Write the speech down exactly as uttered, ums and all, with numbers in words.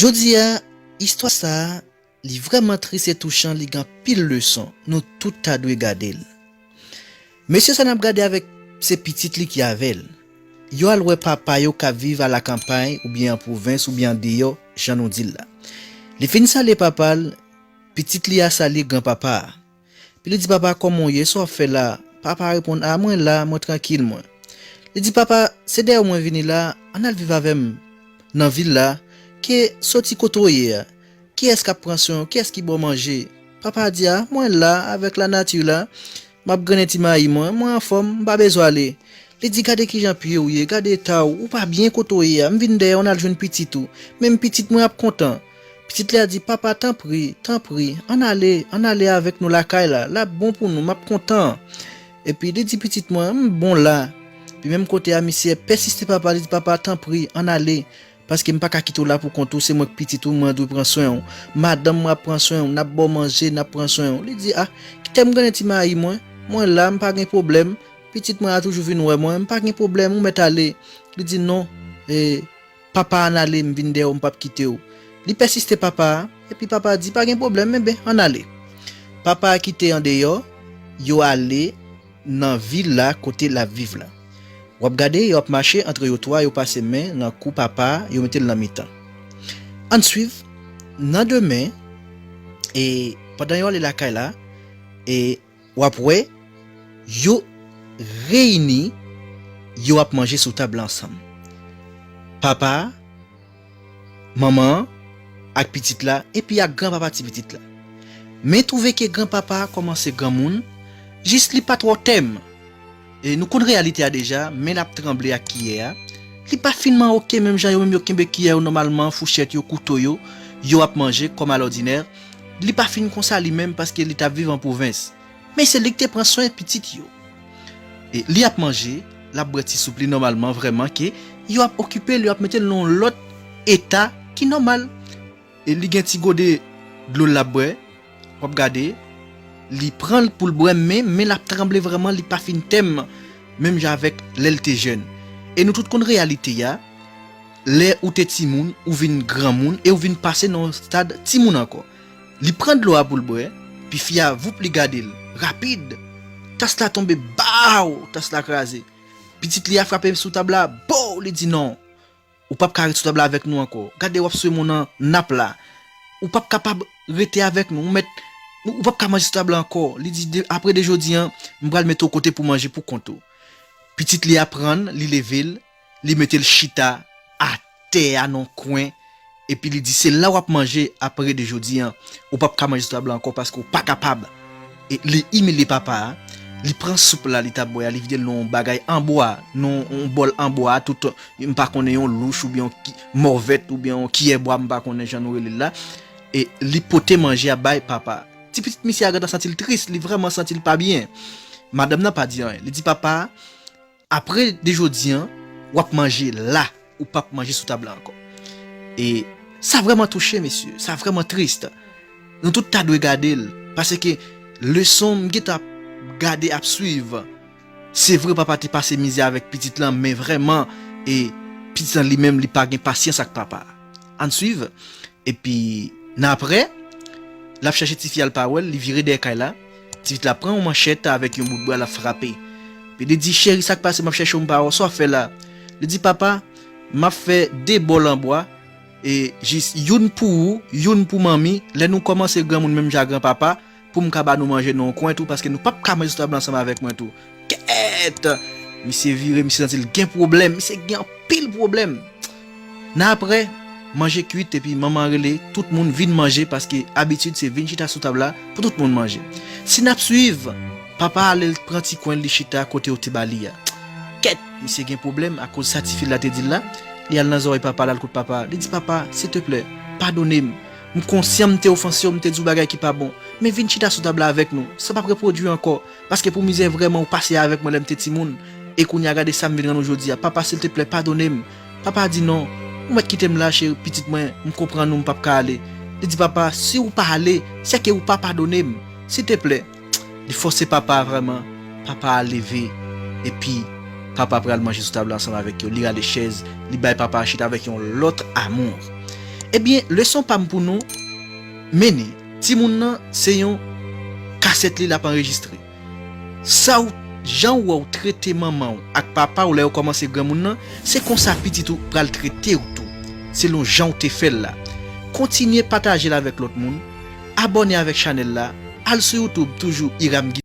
Jodi a, istwa sa a, li vrèman tris e touchan, li gen anpil leson, nou tout ta dwe gade l. Mesye sa n ap gade avèk se pitit li ki avè l. Yo al wè papa yo k ap viv alakanpay oubyen an pwovens oubyen andeyò, jan nou di l la. Li fin salye papa l, pitit li a salye granpapa a. Epi li di, "Papa, kòman w ye? Sa w ap fè la?" Papa a reponn, "A, mwen la, mwen trankil, mwen." Li di, "Papa, se dèyè w mwen vini la, ann al viv avè m nan vil la, ke soti kote w ye a. Kiyès k ap pran swen w? Kiyès ki ba w manje?" Papa a di, "A, mwen la, avèk lanati la, m ap grennen ti mayi mwen, mwen anfòm, m pa bezwen ale." Li di, "Gade kijan pye w ye, gade eta w, ou pa byen kote w ye a, m vin dèyè w, n al jwenn pitit ou. Menm pitit mwen ap kontan." Pitit li a di, "Papa, tanpri, tanpri, ann ale, ann ale avèk nou lakay la, l ap bon pou nou, m ap kontan." Epi li di, "Pitit mwen, m bon la." Epi menm kote a, misye pèsiste papa, li di, "Papa, tanpri, ann ale, paske m pa ka kite w la pou kont ou, se mwen k pitit ou, mwen dwe pran swen w. Madanm mwen ap pran swen w, n ap ba w manje, n ap pran swen w." Li di, "A, kite m grennen ti mayi mwen, mwen la, m pa gen pwoblèm. Pitit mwen a toujou vin wè mwen, m pa gen pwoblèm, ou mèt ale." Li di, "Non, e, papa, ann ale, m vin dèyè w, m p ap kite w." Li pèsiste papa a, epi papa a di, "Pa gen pwoblèm, enben, ann ale." Papa a kite andeyò, yo ale nan vil la kote l ap viv la. W ap gade, yo ap mache, antre yo twa, yo pase men nan kou papa a, yo mete l nan mitan. Ann swiv, nan demen, e pandan yo ale lakay la, e w ap wè, yo reyini, yo ap manje sou tab la ansanm. Papa a, manman an, ak pitit la, epi ak granpapa ti pitit la. Men twouve ke granpapa a kòmanse granmoun, jis li pa twò tèm. E nou konn reyalite a deja, men l ap tranble ak kiyè a. Li pa fin manwoke menm jan yo menm yo kenbe kiyè yo nòmalman, fouchèt yo, kouto yo, yo ap manje kòm alòdinè. Li pa fin konsa li menm paske li t ap viv an pwovens. Men se li ki te pran swen pitit yo. E li ap manje, l ap bwè ti soup li nòmalman, vrèman ke yo ap okipe l, yo ap mete l nan yon lòt eta ki nòmal. E li gen ti gode dlo l ap bwè, w ap gade, li pran l pou l bwè, men men l ap tranble vrèman, li pa fin tèm, menm jan avèk lè l te jèn. E nou tout konn reyalite a, lè ou te timoun, ou vin granmoun, e ou vin pase nan yon stad timoun ankò. Li pran dlo a pou l bwè, pi fi a, voup, li gade l, rapid, tas la tonbe, baw, tas la kraze. Pitit li a frape sou tab la, bow, li di, "Non, ou p ap ka ret sou tab la avèk nou ankò. Gade, w ap swe moun nan nap la. Ou p ap kapab rete avèk nou. Ou mèt, ou p ap ka manje sou tab la ankò." Li di, "De, apre de jodi an, m pral mete w kote pou manje pou kont ou." Pitit li a pran l, li leve l, li mete l chita atè a nan kwen, epi li di, "Se la w ap manje apre de jodi an. Ou p ap ka manje sou tab la ankò paske w pa kapab." E li imilye papa a, li pran soup la li t ap bwè a, li vide l nan yon bagay an bwa, nan yon bòl an bwa, tout, m pa konnen, yon louch oubyen yon ki-, mòvèt oubyen yon kiyè bwa, m pa konnen jan nou rele l la. E li pote manje a bay papa a. Ti pitit misye a gentan santi l tris, li vrèman santi l pa byen. Madanm nan pa di anyen. Li di papa a, "Apre de jodi an, w ap manje la, ou p ap manje sou tab la ankò." E sa vrèman touche, mesye, sa vrèman tris. Nou tout ta dwe gade l, paske leson m gentan ap gade, ap swiv. Se vre, papa te pase mizè avèk pitit lan, men vrèman, e pitit lan li menm, li pa gen pasyans ak papa. Ann swiv. Epi, nan apre, l ap chèche tifi a, l pa wè l, li vire dèyè kay la. Tifi la pran yon manchèt avèk yon bout bwa, l ap frape. Epi li di, "Cheri, sa k pase? M ap chèche w, m pa wè w. Sa w ap fè la?" Li di, "Papa, m ap fè de bòl an bwa, e jis youn pou ou, youn pou manmi. Lè nou kòmanse granmoun menm jan ak granpapa, pou m ka ba nou manje nan yon kwen tou, paske nou p ap ka manje sou tab la ansanm avèk mwen tou." Kèt! Misye vire, misye santi l gen pwoblèm, misye gen anpil pwoblèm. Nan apre, manje kwit, epi manman rele tout moun vin manje, paske abitid se vin chita sou tab la pou tout moun manje. Si n ap swiv, papa ale pran ti kwen li chita kote yo te ba li a. Kèt, misye gen pwoblèm akoz sa tifi la te di l la. Li al nan zòrèy papa, l al kot papa, li di, "Papa, silteplè, padone m. M konsyan m te ofanse w, m te di w bagay ki pa bon. Men vin chita sou tab la avèk nou. Sa p ap repwodui ankò. Paske pou mizè vrèman ou pase avèk mwen lè m te timoun, e kounye a gade sa m vin rann ou jodi a. Papa, silteplè, padone m." Papa di, "Non, ou mèt kite m la, cheri, pitit mwen, m konprann ou, m p ap ka ale." Li di, "Papa, si ou pa ale, sèke ou pa padone m. Silteplè." Li fòse papa a vrèman. Papa a leve, epi papa pral manje sou tab la ansanm avèk yo. Li rale chèz, li bay papa a chita avèk yon lòt amou. Ebyen, leson pa m pou nou, mennen. Timoun nan, se yon kasèt li l ap anrejistre. Sa w, jan w wè w trete manman w ak papa w lè yo kòmanse granmoun nan, se konsa pitit ou pral trete w tou, selon jan w te fè l la. Kontinye pataje l avèk lòt moun, abòne avèk chanèl la, al sou YouTube toujou Hiram Guy.